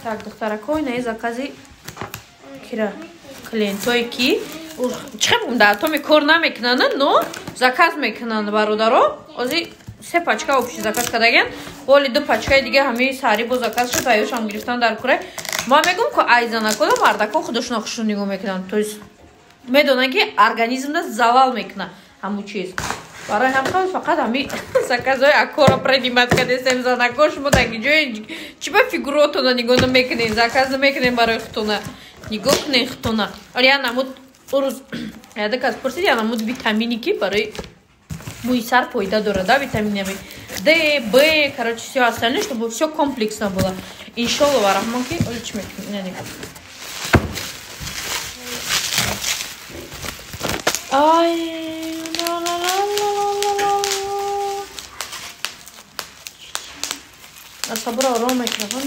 Так, духтарако, инаи закази кира клиентое ки чӣ бигум, дар атоми кор намекунанд, но заказ мекунанд бародаро. Ози се пачка общий заказ кардаган, воли ду пачкаи дига ҳамаи саҳарӣ бо заказ шуд, аюшам гирифтан дар куре. Ман мегум ку ай занакода мардако худошона хушрӯ нигоҳ мекунанд, то есть медонанд, ки организмда залал мекунад ҳамун чиз. Барои ҳам фақат ҳами заказҳои акора принимать кардесем. Занако, шумо даги ҷои чӣ ба фигуротона нигоҳ намекунед, заказ намекунед барои худтона? Нигоҳ кунед худтона. Я намуд урӯз яда кас пурсид, я намуд витамине ки барои мӯи сар фоида дорад, да, витаминами Д, Б, короче, все остальное, чтобы все комплексно было. Иншолло ва раҳмон ки оли чӣ мекунем. Ай, асабро ором мекунам.